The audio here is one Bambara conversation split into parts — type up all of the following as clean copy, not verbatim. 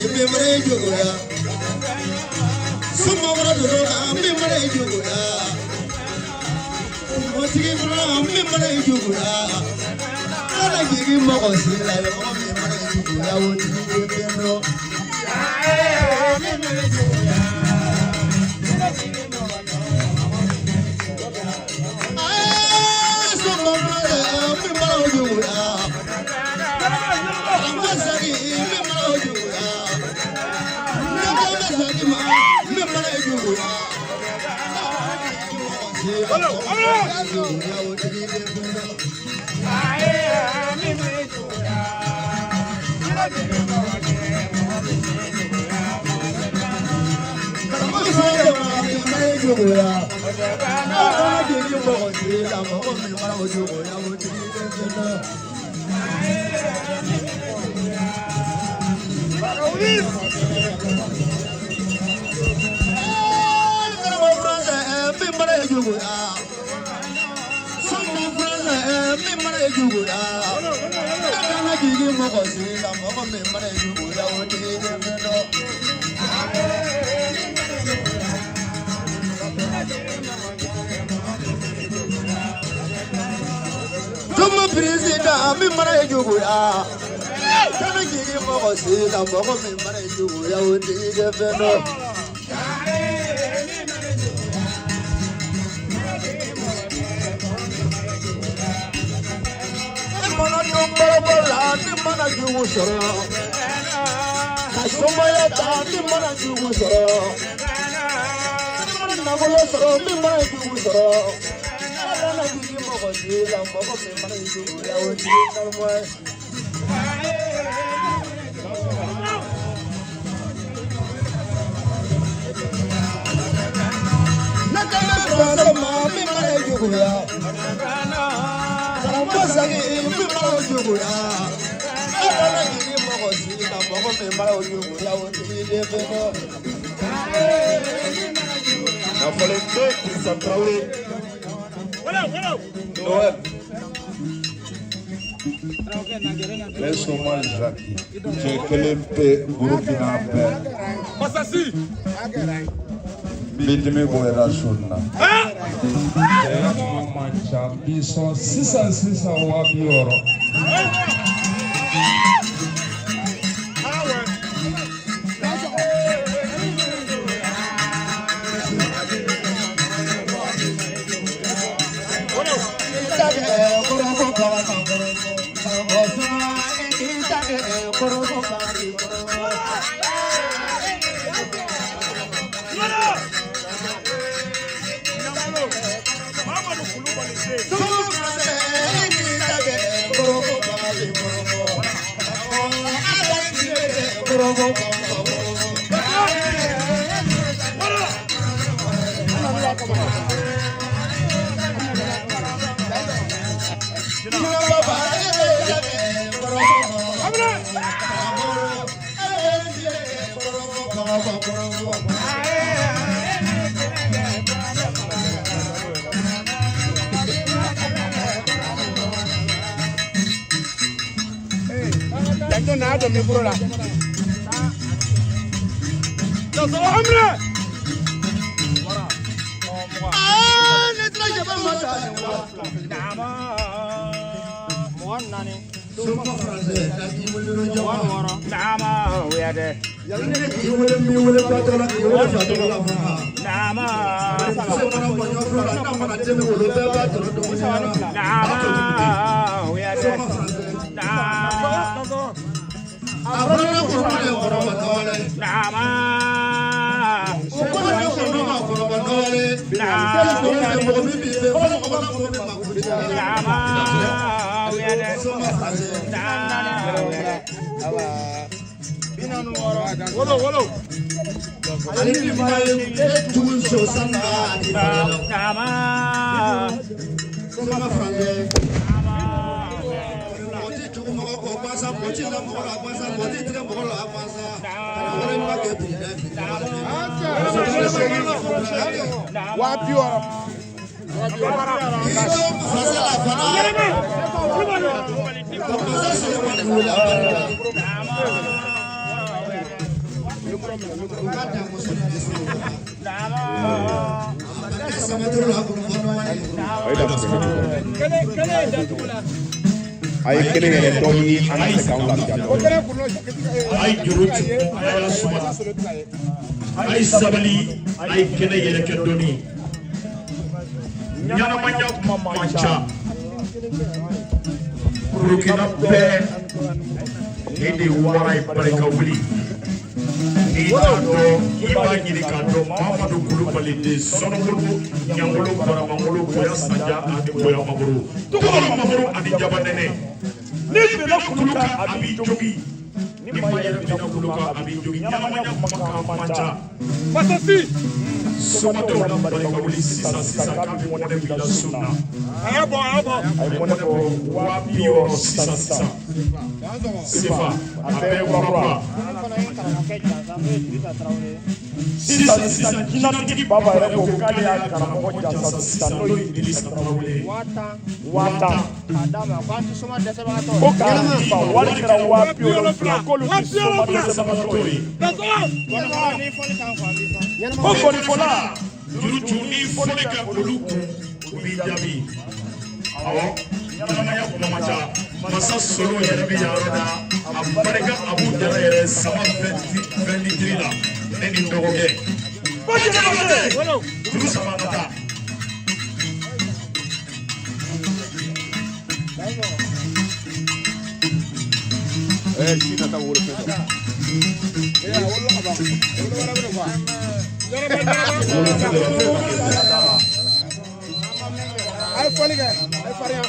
Min mana i juguya, soma wara dolo kan, min mana i juguya, mɔgɔtigi fana, min mana i juguya, kana jigin mɔgɔ si la, mɔgɔ min mana i juguya, o tigi bɛ fɛn dɔn. Soma fana, min mana o juguya, karamɔgɔ min mana o juguya, ne ko bɛ sagi ma, min mana i juguya, mɔgɔ si la, o tigi bɛ fɛn dɔn. Karamɔgɔ sɔrɔ ma, min mana i juguya, kana jigin mɔgɔ si la, mɔgɔ min mana o juguya, o tigi bɛ fɛn dɔn. Karamɔgɔ furansɛ, min mana i juguya, soma furansɛ, min mana i juguya, kana jigin mɔgɔ si la, mɔgɔ min mana i juguya, o tigi bɛ fɛn dɔn. Soma président, min mana i juguya, kana jigin mɔgɔ si la, mɔgɔ min mana i juguya, o tigi bɛ fɛn dɔn. Ne mana dɔn kɔrɔbɔ la, ne mana jugu sɔrɔ, ka somaya ta, ne mana jugu sɔrɔ, ne mana nafolo sɔrɔ, min mana jugu sɔrɔ, kana jigin mɔgɔ si la, mɔgɔ min mana i juguya, o tigi naloma ye. Ne kan bɛ furansɛ ma, min mana i juguya, karamɔgɔ sagi, min mana o juguya, kana jigin mɔgɔ si la, mɔgɔ min mana o juguya, o tigi bɛ fɛn dɔn. Nafalen bɛ Christian Traoré. Noël. Ne soma Jacques. Cɛ kelen pe Burukina bɛɛ. Masasi. N b'i dimi bɔ i la su in na. Cɛya kuma man ca, n b'i sɔn sisan sisan 60 000. Kɔrɔfɔ kaba ka kɔrɔfɔ, karamɔgɔ suma, i ta kɛ kɔrɔfɔ kaba kɔrɔfɔ. Mamadu Kulubali den. Soma furansɛ, i ta kɛ kɔrɔfɔ kaba kɔrɔfɔ, karamɔgɔ ala k'i kɛ kɔrɔfɔ kaba kɔrɔfɔ. Baba e ta kɛ kɔrɔfɔ karamɔgɔ ala k'i kɛ kɔrɔfɔ kaba kɔrɔfɔ. Janto n'a don micro la. Amre. Aa, ne tɛna jaba ma taa nin wa. Soma furansɛ, ka k'i wele jama. Ne k'i wele, n b'i wele ba tɔgɔ la, k'i wele fa tɔgɔ la fana. Muso mana mɔɲɔ fila la, n'a mana den wolo, bɛɛ b'a tɔnɔ dumuni na. Soma furansɛ. A fɔra ne kɔrɔba de kɔrɔba dɔwɛrɛ. O kɔrɔ ne kɔrɔba ma kɔrɔba dɔwɛrɛ. Seli kɔrɔ tɛ mɔgɔ min b'i fɛ, fo mɔgɔ la mɔgɔ min ma ko di. Soma furansɛ. Wolo wolo. Ale ni ma ye e tugu so san na a ti falen la. Soma furansɛ. Mɔgɔ ti tugu mɔgɔ kɔ gansan, mɔgɔ ti da mɔgɔ la gansan, mɔgɔ ti tigɛ mɔgɔ la gansan. Kana wari ma kɛ bi dɛ bi. 60 000. K'i to furansɛ la fana, ka masa Selemani wele a barika. A ye kelen yɛrɛ dɔ ɲini an ka se k'anw lafiya dɔɔnin. A ye juru ci, a y'a suma, a ye sabali, a ye kɛnɛ yɛrɛkɛ dɔɔni. Ɲɛnamaya kuma man ca. Burukina bɛɛ nin de ye wara ye, barika wuli. N'i t'a dɔn, i b'a ɲini k'a dɔn. Mamadu Kulubali de sɔnɔgolo, ɲangolo, baramangolo, bonya sanja ani bonya magoro, tɔgɔ magoro ani jabanɛnɛ. Ni binna kulu kan, a b'i jogi. Ni maa yɛrɛ binna kulu kan, a b'i jogi. Ɲɛnamaya kumakan man ca. Masasi. Somadenw la barika wuli sisan sisan k'a bɛ mɔnɛ b'i la sun na. A y'a bɔ, a y'a bɔ. A ye mɔnɛ bɔ 60 000 sisan sisan. Sefa a bɛɛ ye kura kura. Sisan sisan jinatigi Baba yɛrɛ ko ko k'ale y'a karamɔgɔ jansa sisan, n'o ye Idrissa Tarawele ye. 10 000. Ko k'a di ma, wari kɛra 70 000, k'olu ti soma dɛsɛbagatɔ ye. Ko gɔnifɔla Juru ni fɔli kɛ olu kun, u b'i jaabi. Awɔ, ɲɛnamaya kuma man ca. Masa solo yɛrɛ bɛ yan yɔrɔ la. A barika Abu Jara yɛrɛ sama 20 litres la. Ne ni n dɔgɔkɛ. Juru sama ka taa. Si nata wolo fɛn sɔrɔ. A ye fɔli kɛ, a ye farinya.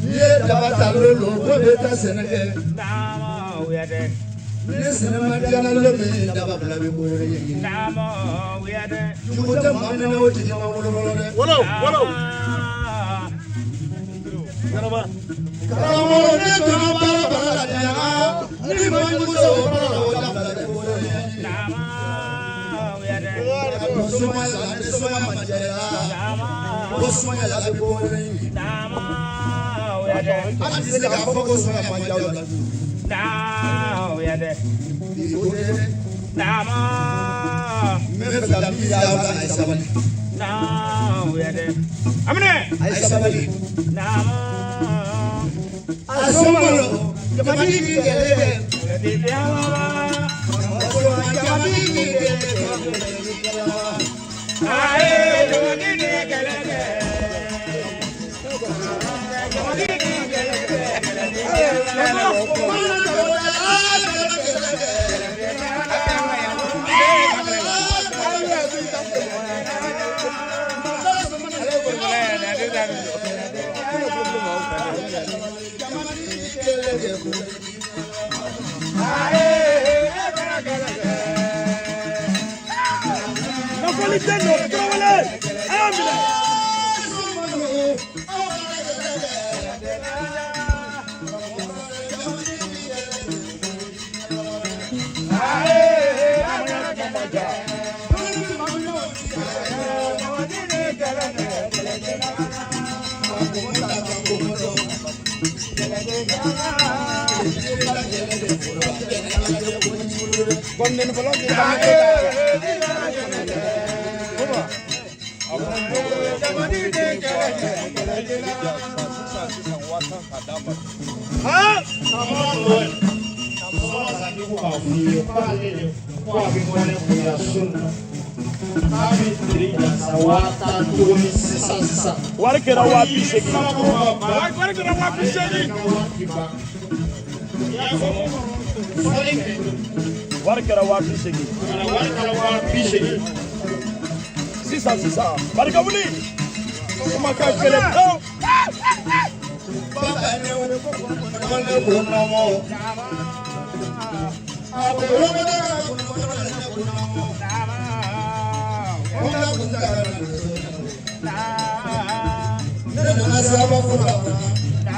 N'i ye daba ta lolo ko bɛ taa sɛnɛ kɛ. Ni sɛnɛ ma diya na lolo min, daba bila bɛ ko wɛrɛ ɲɛɲini. Jugu tɛ maa min na, o tigi ma wolo fɔlɔ dɛ. Wolo, wolo. Karamɔgɔ, ne donna baara baara la ɲana, ni ma jugu sɔrɔ o baara la, o dabila bɛ ko wɛrɛ ɲɛɲini. Ko sumaya la, ni sumaya ma diya i la, ko sumaya la bɛ ko wɛrɛ ɲini. An tɛ se k'a fɔ ko sumaya ma diya o la. Bi ko tɛ dɛ. N bɛ fɛ ka min y'aw la, a ye sabali. A ye sabali. A somɔgɔw, jamatigi ni kɛlɛ kɛ. Jamatigi ni kɛlɛ kɛ. Nafoliden don Tarawele. A y'a minɛ. Wari kɛra 80 000. Wari kɛra 80 000. Wari kɛra 80 000. Sisan sisan barika wuli, kumakan kelen pewu. Ne nana siraba fo la fana.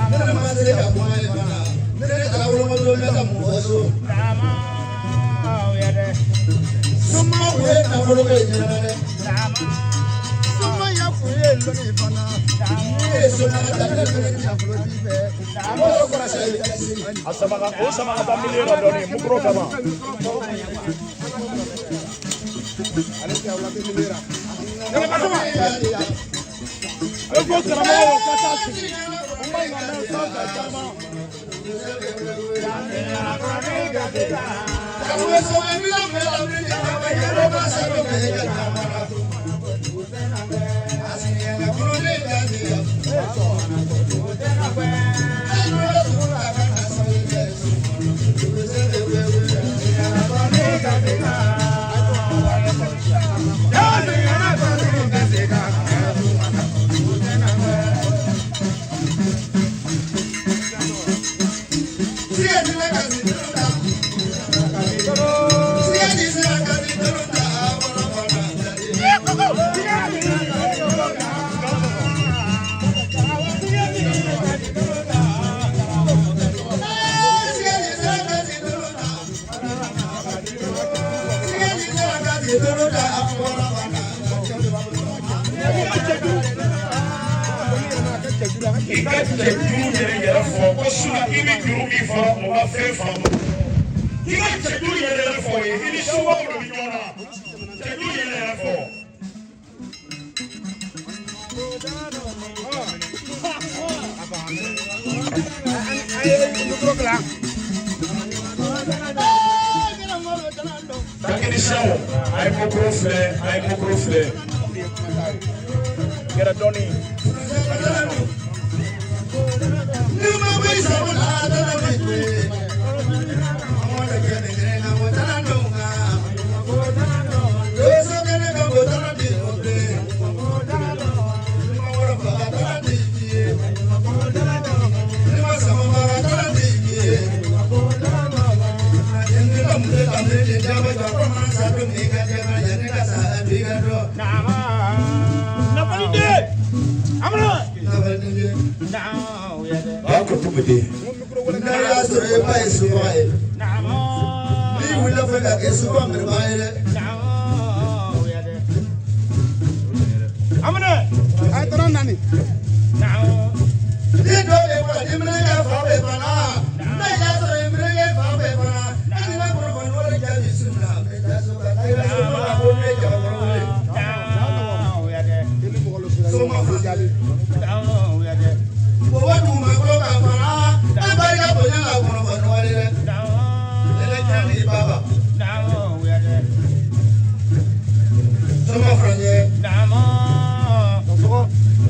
Ne ma se ka kuma ye fana. Ne taara wolomajo bɛ ka mun fɔ so. Suma kun ye nafolo ko ye ɲɛna dɛ. Suma ya kun ye lɔnni fana. N'i ye suma ta ne fɛnɛ ti nafolo t'i fɛ. Mɔgɔ kɔrɔ sa i bɛ sigi. A sama ka o sama ka taa miliyɔn na dɔɔni mukuro kama. Ale tɛ aw la tɛ miliyɔn. E ko karamɔgɔ ka taa sigi. O ma ɲi ka mɛn sanfɛ caman. I ka cɛjuru yɛrɛ yɛrɛ fɔ ko sinɔn i bɛ juru min fɔ o ma fɛn faamu. I ka cɛjuru yɛrɛ yɛrɛ fɔ ye i ni sobaw de bɛ ɲɔgɔn na cɛjuru yɛrɛ yɛrɛ fɔ. Takinisiyɛnw a ye mokoro filɛ a ye mokoro filɛ. Gɛrɛ dɔɔni. Nafaliden. Amina. Ba ko tugu de. N'a y'a sɔrɔ e ba ye suba ye, n'i wulila fɛ ka kɛ suba minɛba ye dɛ. Amina. A ye tɔrɔ naani. Ni dɔ bɛ bɔra ni minɛnkɛ fa bɛ fana, n'a y'a sɔrɔ i minɛnkɛ fa bɛ fana, e ni ka kɔrɔfɔ wari jaabi su la, n bɛ taa so ka taa i ka so la ko ne ye jabakɔrɔ ye. I ni mɔgɔ sera. Soma fana. Jaabi. Bɔbɔ dugumakolo kan fana, e barika bonya ka kɔrɔfɔ nɔgɔlen dɛ. Ɛlɛ tiɲɛ ni baba. Soma fana ye.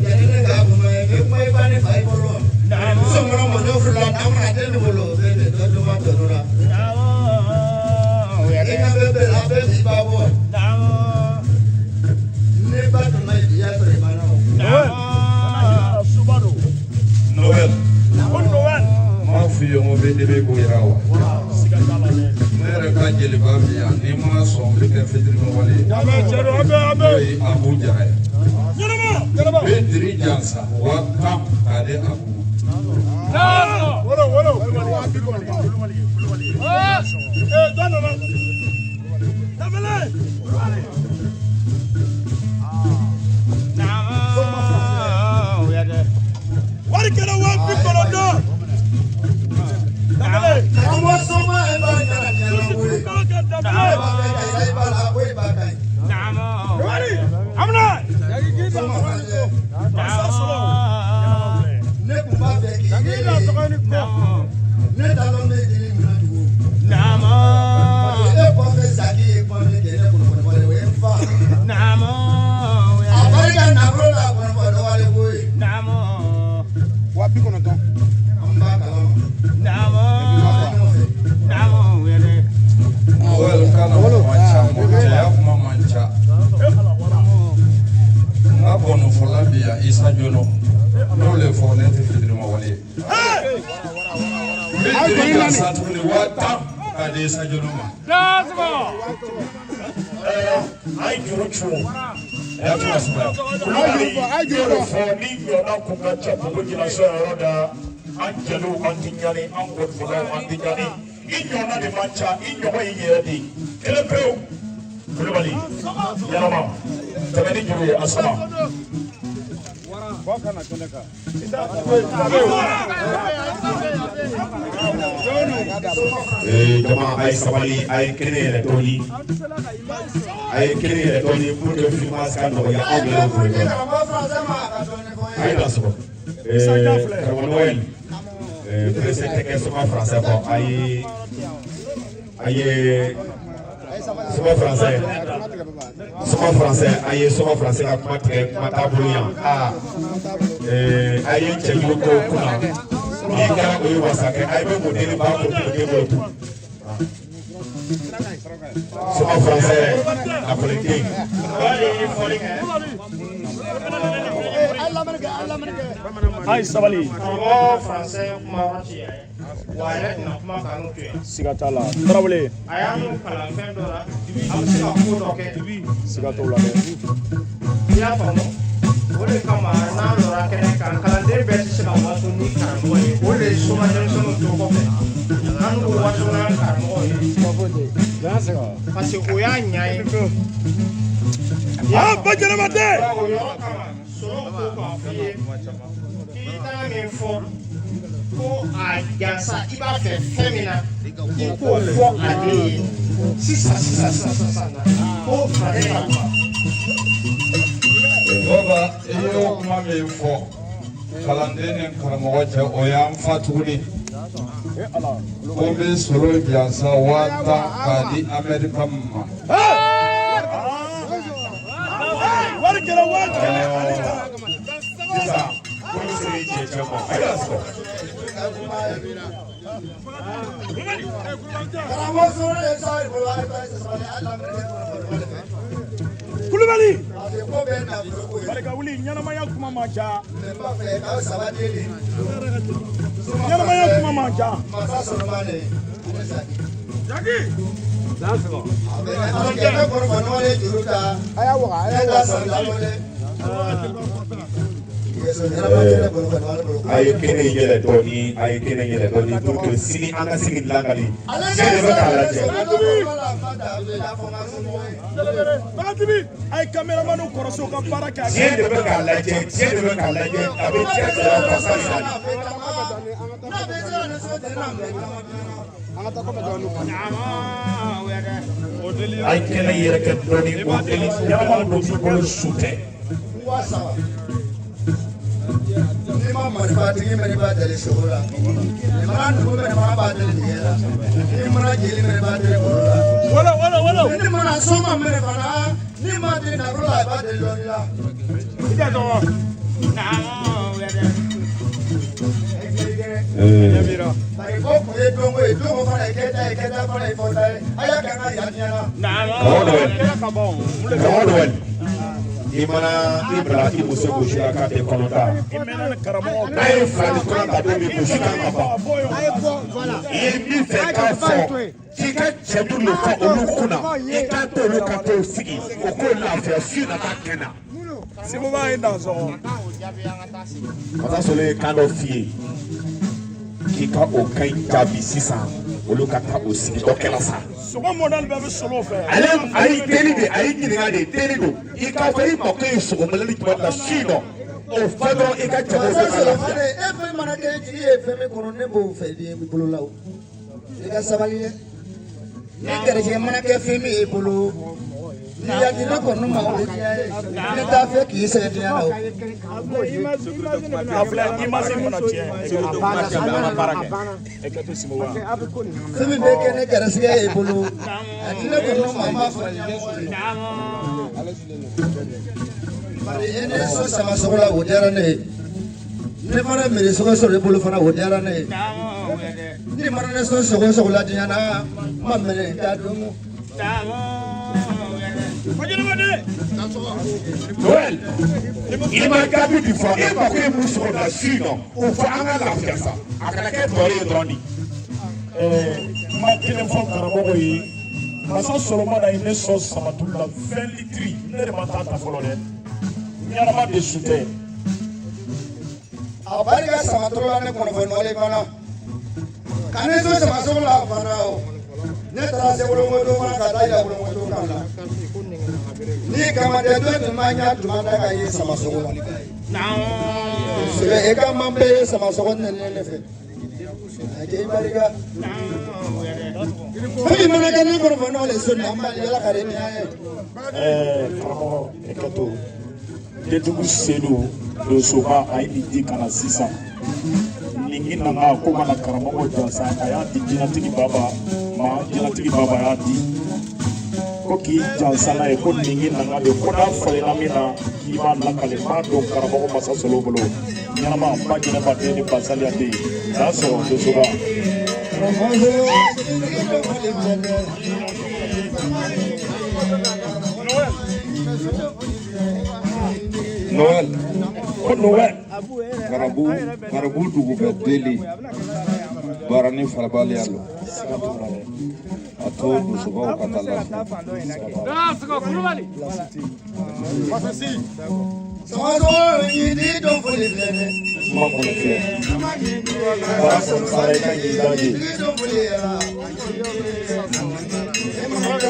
Yanni ne k'a kuma ye, n bɛ kuma i ba ni fa i bolo. Sɔmɔrɔ mɔjɔ fila n'a mana den bolo, bɛ de dɔ duma tɔnɔ la. I ka bɛ bɛɛ la, bɛɛ b'i ba bɔ. Ne ba tun ma i y'a sɔrɔ i ma na o. Suba don. Noël. Ko Noël. N b'a f'i ye n ko bɛ DB ko yira wa. Siga t'a la dɛ. Ne yɛrɛ ka jeliba bi yan n'i ma sɔn n bɛ kɛ fitiriwale ye. An bɛ cɛ don an bɛ an N'o bɛ. ye Abu Jara ye. Ɲɛnama. N bɛ diri jansa 10,000 k'a di Abu ma. Wolo wolo. Kulubali kulubali. Ee dɔ nana. Dafɛlɛ. Wari kɛra 90,000. Dafɛlɛ. Karamɔgɔ soma e b'a ɲana ɲana koyi. Kalo kɛ dafɛlɛ. E b'a fɛ ka yɛlɛ i b'a la ko i b'a ka ɲi. Wari. Amina. Soma fana ye. Masa sɔrɔ. Ne kun b'a fɛ k'i ye. Ne t'a dɔn ne ye jiri minɛ tugun. Parce que e kɔfɛ Zaki ye kuma min kɛ ne kunnafoni wale o ye n fa. A barika nafolo la kɔnɔfɔ dɔgɔlen koyi. 90,000. An b'a kalama. An b'a ɲɔgɔn fɛ. Noël kana kuma caman cɛya kuma man ca. N ka bɔnɔfɔla bi yan Isa Jono n'o le fɔ ne tɛ fitiriwale ye. N bɛ diri jansa tuguni 10,000 k'a di Isa Jono ma. A ye juru cun. Ya tuma sumaya. Kulubali y'o de fɔ ni ɲɔgɔnna kun ka ca Bobo Julaso yɔrɔ da an jeliw an ti ɲani an gɔnifɔlaw an ti ɲani i ɲɔgɔnna de man ca i ɲɔgɔn y'i yɛrɛ de ye kelen pewu Kulubali ɲɛnama tɛmɛ ni juru ye a sama. Jama a ye sabali a ye kelen yɛrɛ dɔɔni a ye kelen yɛrɛ dɔɔni pour que film ka se ka nɔgɔya anw yɛrɛ bolo a ye na sɔrɔ karamɔgɔ Noël presse tɛ kɛ soma français kɔ a ye a ye soma français soma français a ye soma français ka kuma tigɛ kuma t'a bolo yan aa a ye cɛjugu ko kunna n'i kɛra o ye wasa kɛ a bɛ mun deli ba ko den bolo tun soma français lakɔliden. A ye sabali. Karamɔgɔ français kuma yɔrɔ ti yan ye wa a yɛrɛ tɛna kuma k'an to yan. Siga t'a la Tarawele. A y'an n'u kalan fɛn dɔ la an bɛ se ka ko dɔ kɛ. Siga t'o la dɛ. I y'a faamu o de kama n'an lɔra kɛnɛ kan kalanden bɛɛ tɛ se ka waso ni karamɔgɔ ye o de ye soma denmisɛnninw to kɔfɛ an n'u waso n'an karamɔgɔ ye parce que o y'a ɲa ye. Ah ba jɛnɛba den. O yɔrɔ kama sɔrɔ ko k'a f'i ye k'i t'a min fɔ ko a jansa i b'a fɛ fɛn min na k'i k'o fɔ ale ye sisan sisan sisan sisan na ko ale ka kuma. Baba i y'o kuma min fɔ kalanden ni karamɔgɔ cɛ o y'an fa tuguni. Ko n bɛ solo jansa 10,000 k'a di Amɛrika ma. Wari kɛra 110,000. Sisan ko n sera i cɛ cɛ ma a y'a sɔrɔ. Kulubali. Barika wuli ɲɛnamaya kuma man ca. Ɲɛnamaya kuma man ca. A ye kɛnɛ yɛlɛ dɔɔni a ye kɛnɛ yɛlɛ dɔɔni pour que sini an ka sigi lakali diɲɛ de bɛ k'a lajɛ. Bagatibi a ye caméraman kɔrɔsi u ka baara kɛ. Diɲɛ de bɛ k'a lajɛ diɲɛ de bɛ k'a lajɛ a bɛ diɲɛ sɔrɔ fasa de la. A ye kɛnɛ yɛrɛ kɛ dɔɔni o deli ɲɛnama don b'i bolo su tɛ. N'i ma marifatigi minɛ i b'a deli sogo la n'i mana numu minɛ fana b'a deli tigɛ la n'i mana jeli minɛ i b'a deli koro la Wolo wolo wolo. n'i mana soma minɛ fana n'i ma deli nafolo la i b'a deli dɔɔni la. Bari ko kun ye donko ye donko fana ye kɛta ye kɛta fana ye fɔta ye a y'a kɛ an ka yira diɲɛ na. Karamɔgɔ Noël karamɔgɔ Noël i mana i bila i muso gosi la k'a tɛ kɔnɔ ta n'a ye fila ni kɔnɔ ta don min gosi kan ka ban i ye min fɛ k'a fɔ k'i ka cɛ dun de fɔ olu kunna i k'a to olu ka t'o sigi o k'o lafiya su na taa kɛ na. Sibuba ye dan sɔgɔ. Masa Solo ye kan dɔ f'i ye k'i ka o kan in jaabi sisan olu ka taa o sigi dɔ kɛla sa. Sogo mɔdɛli bɛɛ bɛ solo fɛ. Ale a ye deli de a ye ɲininka de deli don i k'a fɔ i mako ye sogo mɔlɛli jumɛn la su in nɔ o fɔ dɔrɔn i ka cɛko Masa fɛ ka Solo lafiya. fana e fɛn mana kɛ jigi ye fɛn min kɔnɔ ne b'o fɛ di i bolo la o i ka sabali dɛ ni garijɛgɛ mana kɛ fɛn min y'i bolo n'i y'a di ne kɔni ma o bɛ diya ye ne t'a fɛ k'i sɛgɛn diɲɛ na o. A filɛ image mana tiɲɛ. E ka to Sibuba. Fɛn min bɛ kɛ ne garijɛgɛ ye i bolo a di ne kɔni ma n b'a fɔ ɲɛmɔgɔ ye. Bari e ne so sama sogo la o diyara ne ye ne fana miiri sogo sɔrɔ i bolo fana o diyara ne ye ni mana ne so sogo sogo la diɲɛ na n ma minɛ n t'a dun. Noël i ma jaabi di fɔ e mako ye mun sɔrɔ la su in nɔ o fɔ an ka lafiya sa a kana kɛ tɔɔrɔ ye dɔrɔn de. Kuma kelen fɔ karamɔgɔ ye Masa Solomana ye ne sɔn samatulu la 20 litres, ne de ma taa ta fɔlɔ dɛ, ɲɛnama de su tɛ. A barika samatulu la ne kɔnɔfɔ nɔgɔlen fana ka ne to samasogo la fana o ne taara se wolonwoto fana ka taa yira wolonwoto kan la ni kamadɛ dɔ tun ma ɲa tun ma da ka ye samasogo la sɛbɛ e ka man bɛɛ ye samasogo nɛnɛ ne fɛ a kɛ i barika fɛn min mana kɛ ne kɔnɔfɔ nɔgɔlen so nin an b'a yala ka de ni an ye. Karamɔgɔ e ka to Detugu Sedu Donsoba a ye nin di ka na sisan nin nana ko ka na karamɔgɔ jansa a y'a di jinatigi baba ma, jinatigi baba y'a di ko k'i jansa n'a ye ko nin nana de ko n'a falenna min na k'i b'a lakale n b'a dɔn karamɔgɔ Masa Solo bolo ɲɛnama ba jɛnɛba den ni basaliya den n'a sɔrɔ Donsoba. Noël. Ko Noël. Garabu garabu dugu bɛ deli baara ni farabaliya lo a to dusubaw ka taa lafiya. Samasogo yidi dɔn foli filɛ dɛ. Kuma kɔni filɛ bara kɔni fara i ka ɲi da ye.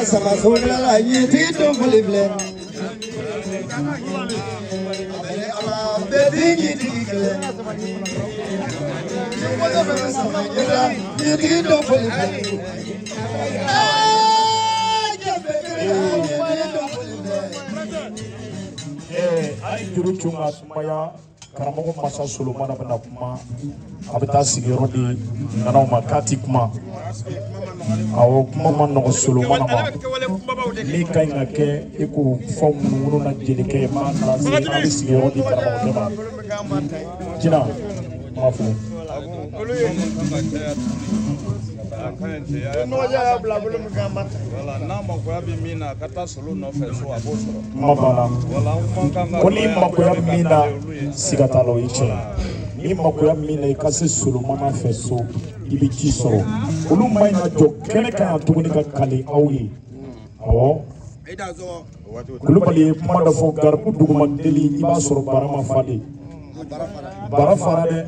Samasogo la yidi dɔn foli filɛ. Ala bɛɛ ti yidi kɛlɛ. Yidi dɔn foli filɛ. A ye juru cun ka sumaya karamɔgɔ Masa Solomana bɛna kuma a bɛ taa sigiyɔrɔ di ŋanaw ma k'a ti kuma awɔ kuma ma nɔgɔ Solomana ma min ka ɲi ka kɛ e k'o fɔ munumunu na jelikɛ m'a lase a bɛ sigiyɔrɔ di karamɔgɔkɛ ma jina kuma filɛ. N'a makoya bɛ min na a ka taa Solo nɔfɛ so a b'o sɔrɔ. Kuma banna ko n'i makoya min na siga t'a la o ye tiɲɛ ye n'i makoya min na i ka se Solomana fɛ so i bɛ ci sɔrɔ olu ma ɲi ka jɔ kɛnɛ kan yan tuguni ka kale aw ye awɔ Kulubali ye kuma dɔ fɔ garibu duguma deli i b'a sɔrɔ bara ma fa de bara fara dɛ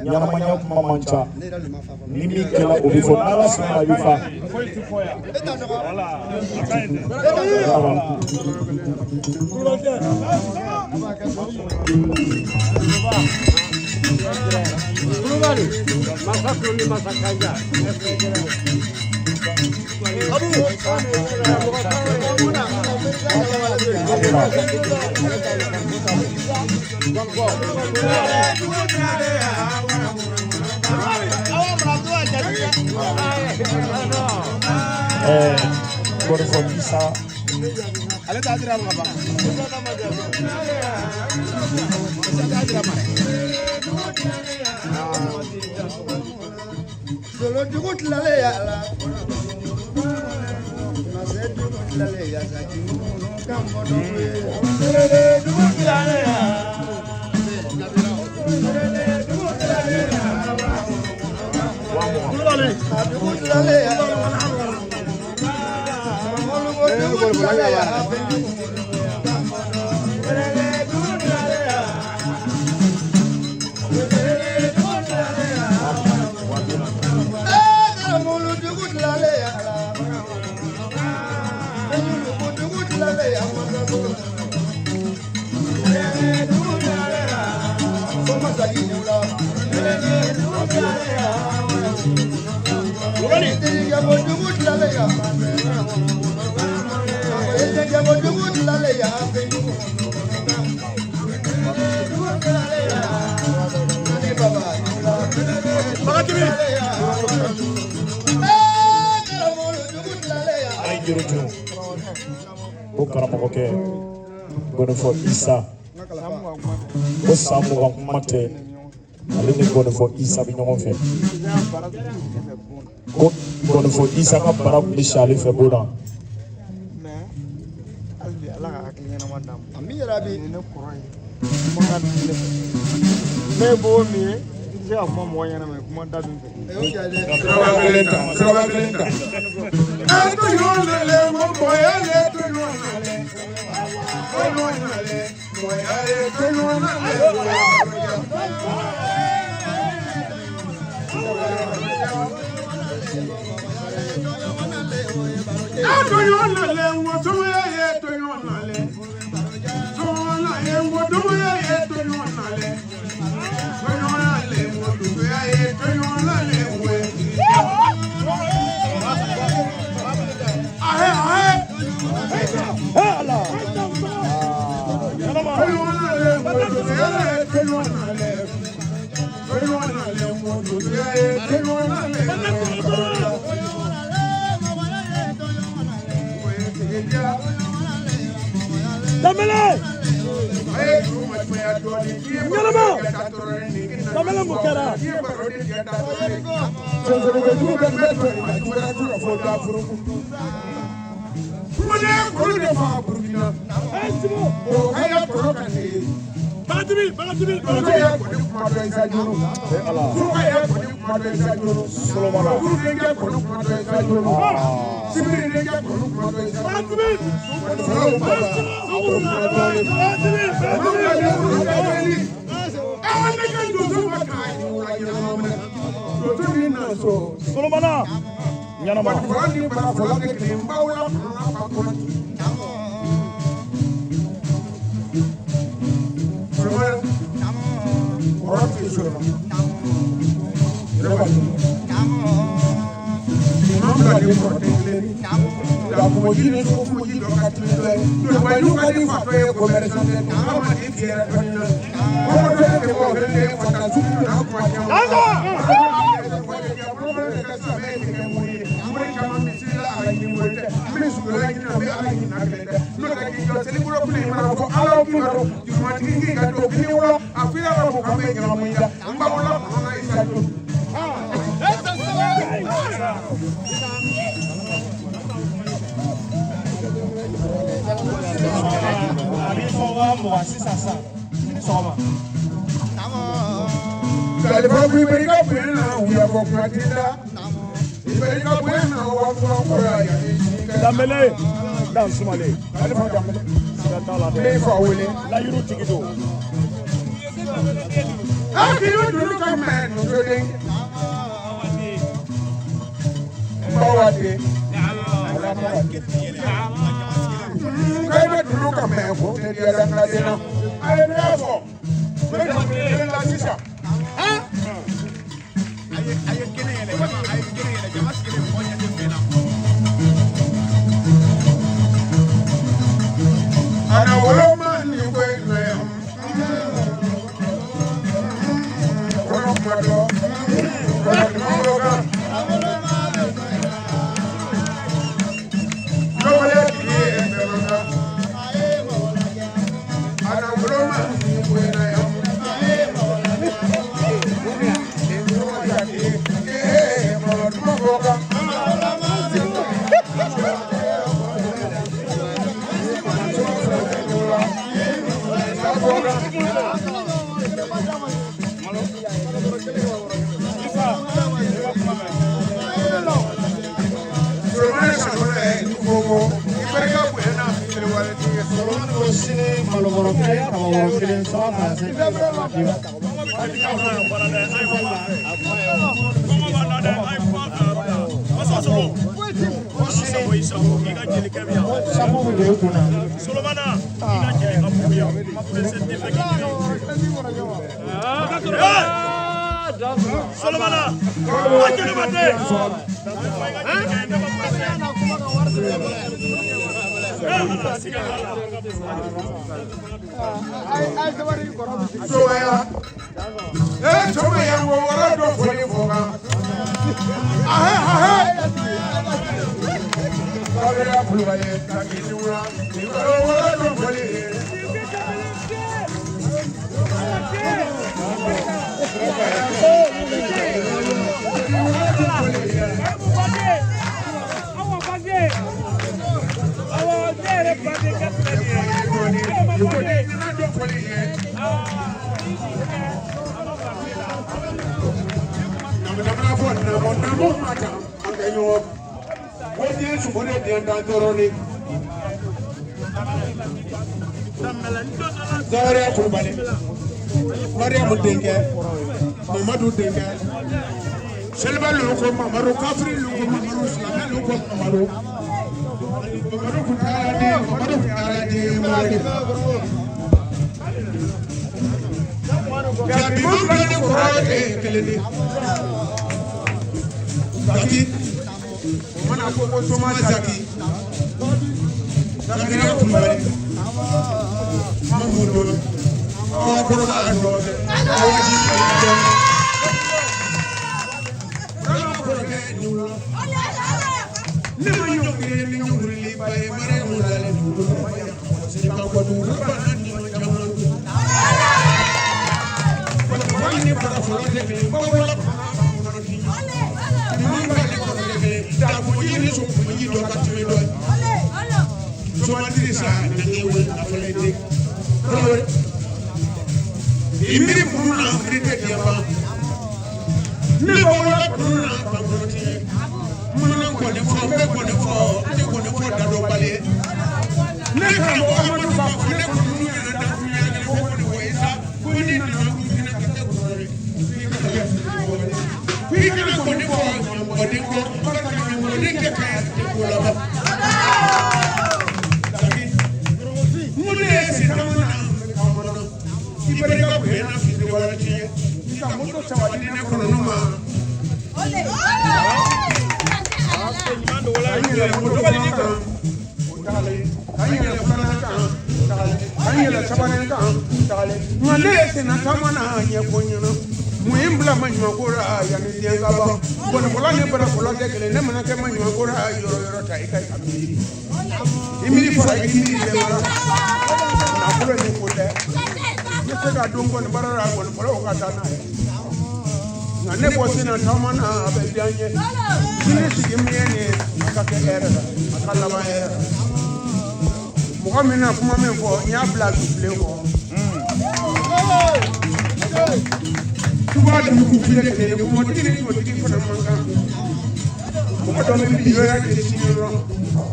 ɲɛnamaya kuma man ca ni min kɛra o bɛ fɔ n'Ala sɔnna a bɛ fa. Kulubali Masa Solo ni Masa Kanja. Gɔdɔfɔ Isa. Ale t'a dira ma ban. Solo dugu tilalen ya la. Masa dugu tilalen ya sa ji munu kan bɔ dɔ ye. Dugu tilalen ya. Dugu tilalen ya. Dugu tilalen ya. A ye juru cun ko karamɔgɔkɛ Gɔdɔfɔ Isa ko san 20 kuma tɛ ale ni Gɔdɔfɔ Isa bɛ ɲɔgɔn fɛ ko Gɔdɔfɔ Isa ka bara tun bɛ si ale fɛ bon na. Ne b'o min ye se ka kuma mɔgɔ ɲɛna mɛ kuma da dun fɛ. Siraba kelen ta, siraba kelen ta. E to ɲɔgɔn na lɛ, n ko mɔgɔya le to ɲɔgɔn na lɛ. To ɲɔgɔn na lɛ, mɔgɔya le to ɲɔgɔn na lɛ. E to ɲɔgɔn na lɛ, n ko somaya ye to ɲɔgɔn na lɛ. Somaya ye n ko dɔgɔya ye to ɲɔgɔn na lɛ. To ɲɔgɔn na lɛ, n ko dusuya ye to ɲɔgɔn na lɛ, n ko ye. Ahɛ ahɛ. Ɲɛnama. To ɲɔgɔn na lɛ, n ko dusuya ye to ɲɔgɔn na lɛ. To ɲɔgɔn na lɛ, n ko dusuya ye to ɲɔgɔn na lɛ. O ye tigidiya. Danbɛlɛ. A ye juru masumaya dɔɔnin. K'i ye Ɲɛnama. baro kɛ taa tɔrɔ ni nin k'i na Danbɛlɛ mun kɛra? K'i ye baro ni tigɛ taa tɔrɔ ni. Sɔsɔlikɛjugu bɛ bɛ to nin na, juguya t'u la fo da furuku. Kumane kuru de fa Burukina. Ɛ Simo. O ka ya kɔrɔ ka ne ye. Bagatigi bagatigi Tuka bagatigi. ya kɔni kuma dɔ Isa Jolo. Tuka ya kɔni kuma dɔ Isa Jolo. Solomana. Kuru denkɛ kɔni kuma dɔ Isa Jolo. Sibiri denkɛ kɔni kuma dɔ Isa Jolo. Bagatigi. Fɔlɔw baba. Bagatigi bagatigi. Solomana. Ɲɛnama. A b'i fɔ 20,000 sisan sisan sini sɔgɔma. Danbɛlɛ. Dan sumalen. Siga t'a la dɛ. Layiru tigi don. Ana woloma ni ko ina ya. Kɔnɔ kuma dɔ, kɔnɔ kuma dɔ kan. Lɔbɔlɛ tigi ye bɛɛ man kan. Ana woloma ni ko ina ya. Ee, kɔnɔ kuma dɔ kan. Solomani Sanɔrɛ ye ko i barika bonya n'a fitiri wale tigi ye. Solomani ko sini malobɔrɔ kelen kababɔrɔ kelen sɔrɔ faransɛ ka d'i ma. Ko sini sabu bɛ don i kun na. Solomana, i ka jeli ka bugu yan. Presse tɛ fɛ k'i Solomana, a jeli ma den. Somaya. Ee Somaya ko wara dɔ fɔli fɔ kan. Ahɛ ahɛ. Kabila Kulubali ka k'i wula. Wara dɔ fɔli. Dɔ fɔli ye. N'an ma ta an kɛ ɲɔgɔn ko diɲɛ sogo de den dan dɔrɔn de. Zakariya Kulubali, Mariyamu denkɛ, Mamadu denkɛ, Seliba lu ko Mamadu, kafiri lu ko Mamadu, silamɛ lu ko Mamadu. Mamadu kun taara di, Mamadu kun taara di Mali. Jaabi filɛ ni kɔrɔ ye kelen de. Zaki, o mana ko ko Soma Zaki, Zakariya Kulubali, Mamudu, awa kɔrɔba a nɔfɛ, awa ji a dɔn. Burama kɔrɔkɛ ni wula. Ne ma ɲɔngiri ni ɲɔngirili ba ye Mariyamu lalen dugukolo ma yan mɔgɔ si ka bɔ dugukolo ba na ni ma caman dun. Fɔlɔ ni fara fɔlɔ tɛ kelen, bawula kɔnɔ ti ɲɛ. Ɲuman b'ale kɔrɔ tɛ kelen, dakunji ni sokunji dɔ ka timi dɔ ye. Somatiri sa nange wele nafolo de. Kɔrɔ i miiri muru na miiri tɛ diɲɛ ban. Ne bawula kɔnɔ na ban kɔnɔ ti ɲɛ. Mana kɔni fɔ, n bɛ kɔni fɔ, n tɛ kɔni fɔ dadɔnbali ye. Ne karamɔgɔ Amadu b'a fɔ ne kɔni ɲɛna dakuruɲɛ kelen ko kɔni wa isa ko n'i nana k'i kana ka kɛ kɔrɔ ye. K'i kana kɛ k'i kana kɔni fɔ ɲamɔgɔden kɔ, barika ɲamɔgɔden kɛ kɛ tɛ ko laban. Mun de ye sen caman na i barika bonya na fitiri wale ti ye. I ka moto saba di ne kɔnɔ ma. An yɛlɛ moto kɔnɔ kan, o tagalen. An yɛlɛ filanan kan, o tagalen. An yɛlɛ sabanan kan, o tagalen. Nka ne ye senna taama na ɲɛfɔ ɲɛna. Mun ye n bila maɲumanko la yanni diɲɛ ka ban? Gɔnifɔla ni barafɔla tɛ kelen. Ne mana kɛ maɲumanko la yɔrɔ yɔrɔ ta i ka i miiri. I miiri fara i miiri bɛɛ mara. Nafolo ni ko tɛ. N bɛ se ka don gɔni baara la gɔnifɔlaw ka taa n'a ye. Nka ne bɔ senna taama na a bɛ diya n ye. Sini sigi min ye nin ye, a ka kɛ hɛrɛ la, a ka laban hɛrɛ la. Mɔgɔ min na kuma min fɔ, n y'a bila sufilen kɔ. Tuba dugu file kelen ye, kumatigi ni kumatigi fana man kan. Mɔgɔ dɔ bɛ bi yɔrɔ tɛ sini yɔrɔ.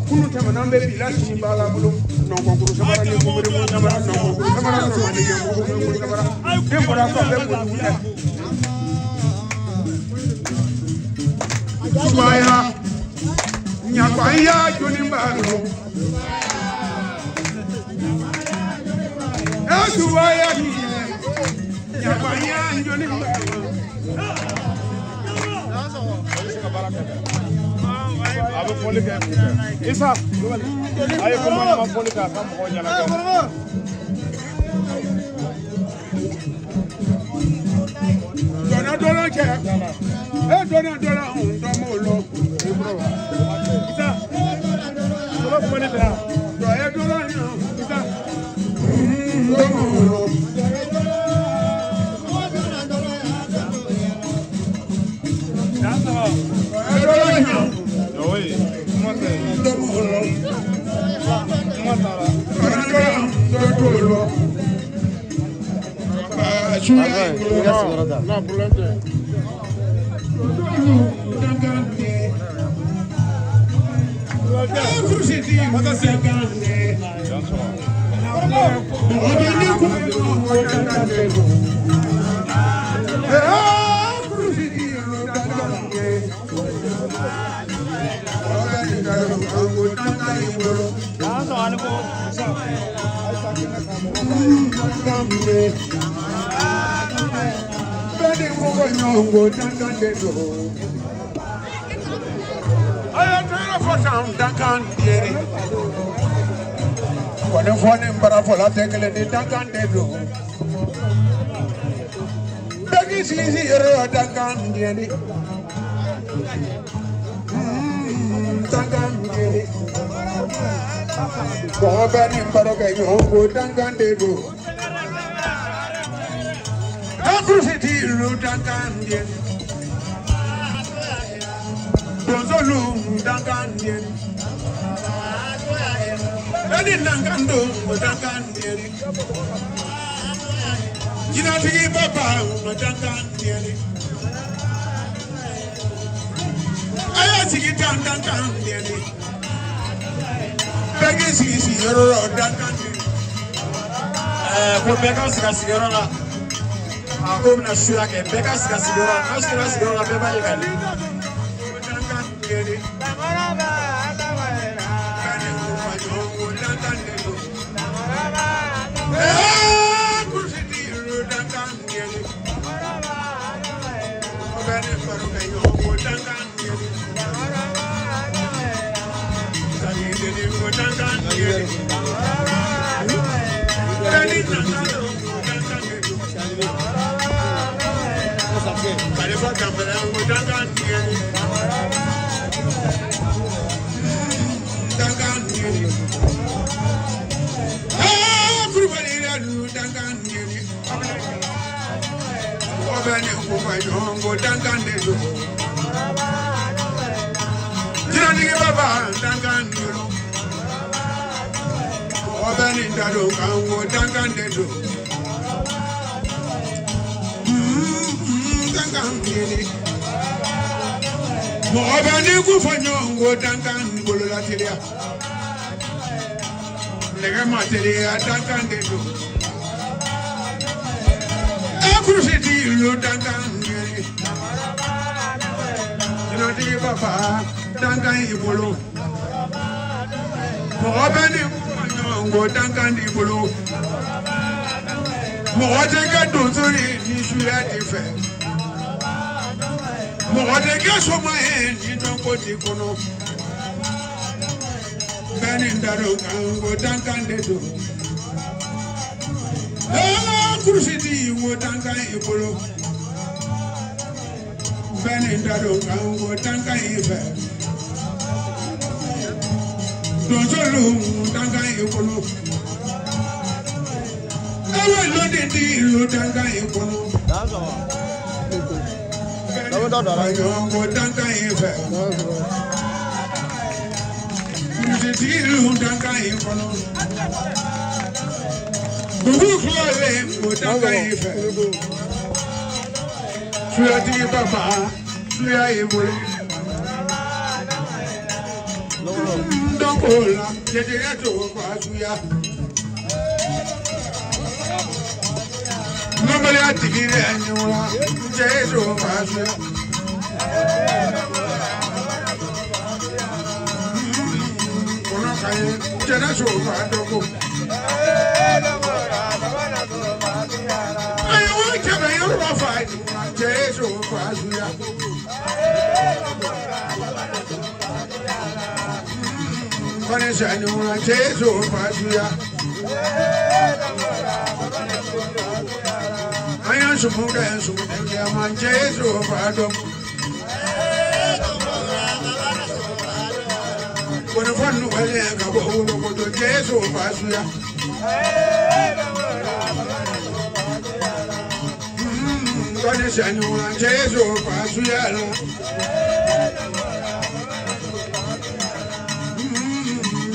Kunu tɛmɛna an bɛ bi la sini b'a la bolo. Nɔnkɔnkuru samara ni kunbiri samara, nɔnkɔnkuru samara nɔnɔ ni kunbiri samara. Den bɔra kɔfɛ kojugu tɛ. Tubaya, ɲagbanya joli b'a lɔ. Tubaya ɲagbanya joli b'a lɔ. A bɛ fɔli kɛ Isa, a ye kuma ma fɔli kɛ a ka mɔgɔw ɲɛnajɛ. Dɔnna dɔnna cɛ, e dɔnna dɔnna n dɔn m'o lɔ. Isa, sɔrɔ kuma ne fɛ yan. Dɔ ye dɔnna ɲɛ, Isa, n dɔn m'o lɔ. Dan sɔgɔ. Dɔ ye dɔnna ɲɛ, Oui, kuma tɛ. n dɔn m'o lɔ. Kuma taara. Dɔnna dɔnna n dɔn t'o lɔ. Ba suya i bolo. Non, problème tɛ. Dan sɔgɔ. Dan sɔgɔ ani ko. Isa. Kɔni fɔ ni bara fɔla tɛ kelen ni dankan de don. Bɛɛ k'i sigi si yɔrɔ la dankan diyɛni. Dankan diyɛni. Mɔgɔ bɛɛ ni baro kɛ ɲɔgɔn ko dankan de don. An kurusi ti lu dankan diyɛni. Donso lu dankan diyɛni. Bɛɛ ni dankan don o dankan diyɛni. Jinɛtigi baba o dankan diyɛni. sigi tan tan tan deni. Bɛɛ k'i sigi sigiyɔrɔ la dankan de. Ko bɛɛ ka sigi a sigiyɔrɔ la. A ko bɛna suya kɛ, bɛɛ ka sigi a sigiyɔrɔ la. N'aw sigira sigiyɔrɔ la, bɛɛ b'a ye ka ɲɛ. Dankan deni. Bɛɛ ni ko fa ɲɔgɔn ko dankan de don. Kurusi ti ro dankan deni. Bɛɛ ni baro kɛ ɲɔgɔn ko dankan deni. Sani deni ko dankan deni. Bɛɛ ni nata don ko dankan de don. Kalifa Danbɛlɛ ko dankan deni. Dankan deni. Kulubali yɛrɛ dun dankan deni. Mɔgɔ bɛ ni ko fa ɲɔgɔn ko dankan de don. Jinɛtigi baba dankan de don. Mɔgɔ bɛ ni da don kan ko dankan de don. Dankan deni. Mɔgɔ bɛ ni ko fɔ ɲɔgɔn ko dankan bolola teliya. Nɛgɛ ma teliya dankan de don. Kurusi ti ìlú dankan deni. Jinɛtigi baba dankan y'i bolo. Mɔgɔ bɛ ni ko fɔ ɲɔgɔn ko dankan t'i bolo. Mɔgɔ tɛ kɛ donso ye ni suya t'i fɛ. Mɔgɔ tɛ kɛ soma ye ni dɔnko t'i kɔnɔ. Bɛɛ ni da don kan ko dankan de don. Kurusi ti wo dankan y'i bolo. Bɛɛ ni da don kan ko dankan y'i fɛ. Donsolu dankan y'i bolo. Ewe lóde tí ìlú dankan y'i kɔnɔ. Bɛɛ ni ɲɔgɔn ko dankan y'i fɛ. Kurusi ti ìlú dankan y'i kɔnɔ. Dugu tilalen ko dankan y'i fɛ. Suyatigi baba suya y'i bolo. Dɔnko la jɛjɛgɛ t'o fa suya. Nɔbaliya tigi dɛ ɲuman cɛ ye t'o fa suya. Kɔnɔ ka ɲi jɛnɛ t'o fa dɔgɔ. Ayiwa cɛbɛ yɔrɔ b'a fa cɛ ye t'o fa suya. Kɔni sani cɛ ye t'o fa suya. An y'an sumu kɛ sumu kɛ man cɛ ye t'o fa dɔn. Kɔni fɔ nugalen ka bɔ wolokoto cɛ ye t'o fa suya. Kɔni sani cɛ ye t'o fa suya la.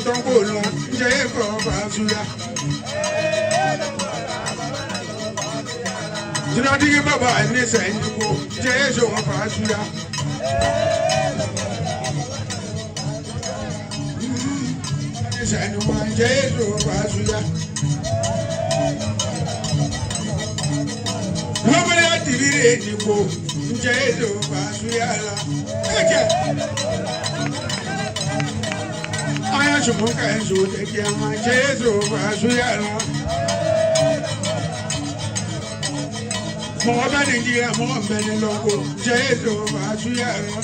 Dɔnko la cɛ ye kɔ fa suya. Jinɛtigi baba ni sɛnji ko cɛ ye t'o fa suya. Ni sɛnji cɛ ye t'o fa suya. Lọ́mọdé tìbírí ni ko cɛ ye t'o fa suya la. Ẹ jẹ́. An y'a sumu kɛ su tɛ kɛ ma cɛ ye t'o fa suya la. Mɔgɔ bɛ nin jira mɔgɔ bɛ nin lɔn ko cɛ ye t'o fa suya la.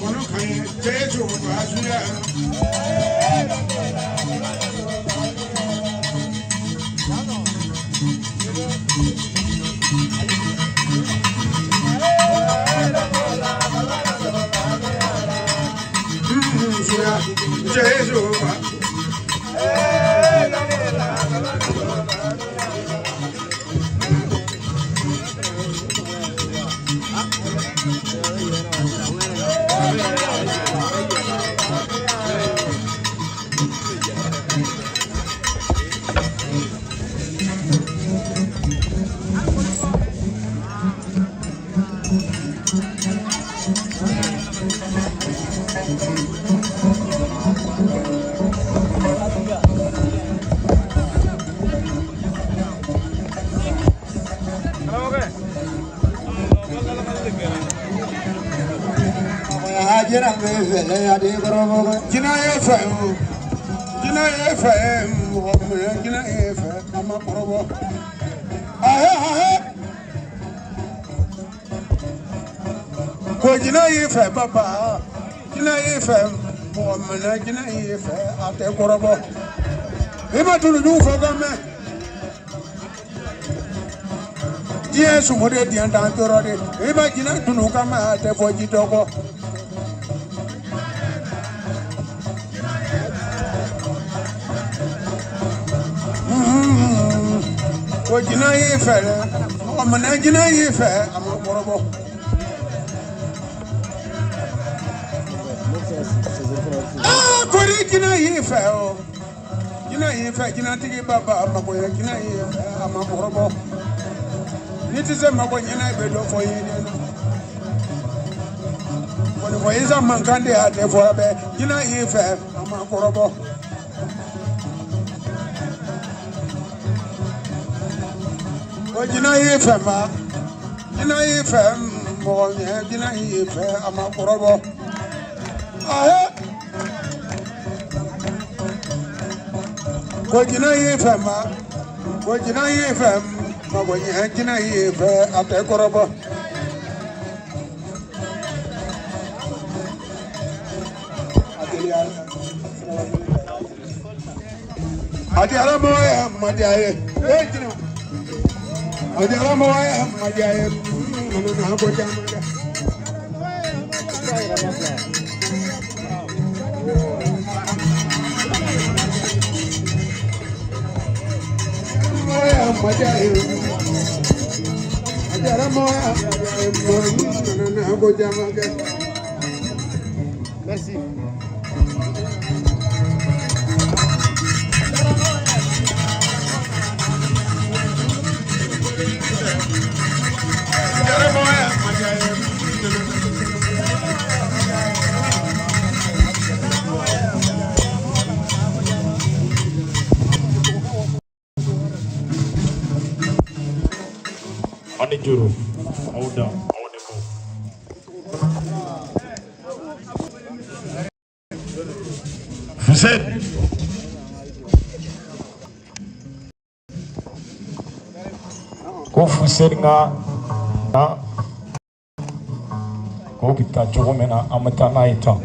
Kɔnɔ ka ɲi cɛ ye t'o fa suya la. Suya cɛ ye t'o fa. Jinɛ bɛ fɛ a tɛ kɔrɔbɔ. Jinɛ ye fɛ o, jinɛ ye fɛ, mɔgɔ minɛ jinɛ ye fɛ, a ma kɔrɔbɔ. Ahɛ ahɛ. Ko jinɛ y'i fɛ baba, jinɛ y'i fɛ, mɔgɔ minɛ jinɛ y'i fɛ, a tɛ kɔrɔbɔ. I ma tulujugu fɔ ka mɛn. Diɲɛ sumu de diɲɛ dan tɔɔrɔ de. I ma jinɛ tunu ka mɛn, a tɛ fɔ ji dɔ kɔ. Ko jinɛ y'i fɛ dɛ, mɔgɔ minɛ jinɛ y'i fɛ, a ma kɔrɔbɔ. Aa kori jinɛ y'i fɛ o, jinɛ y'i fɛ, jinɛtigi baba mako ye jinɛ y'i fɛ, a ma kɔrɔbɔ. N'i tɛ se mako ɲɛna, i bɛ dɔ fɔ i ye na. Kɔni fɔ isa mankan de a tɛ fɔ bɛɛ, jinɛ y'i fɛ, a ma kɔrɔbɔ. Ko jinɛ y'i fɛ ma, jinɛ y'i fɛ, mɔgɔ ɲɛ jinɛ y'i fɛ, a ma kɔrɔbɔ. Ahɛ. Ko jinɛ y'i fɛ ma, ko jinɛ y'i fɛ, mɔgɔ ɲɛ jinɛ y'i fɛ, a tɛ kɔrɔbɔ. A diyara mɔgɔ ye, a ma diya ye. E jinɛ. A diyara mɔgɔ ye, a ma diya ye. Nana n'a ko caman kɛ. Mɔgɔ ye, a ma diya ye. A diyara mɔgɔ ye, a ma diya ye. Nana n'a ko caman kɛ. Merci. Aw ni juru, aw dan, aw ni ko. Fuseni. Ko Fuseni ka na ko bɛ taa cogo min na, an bɛ taa n'a ye tan.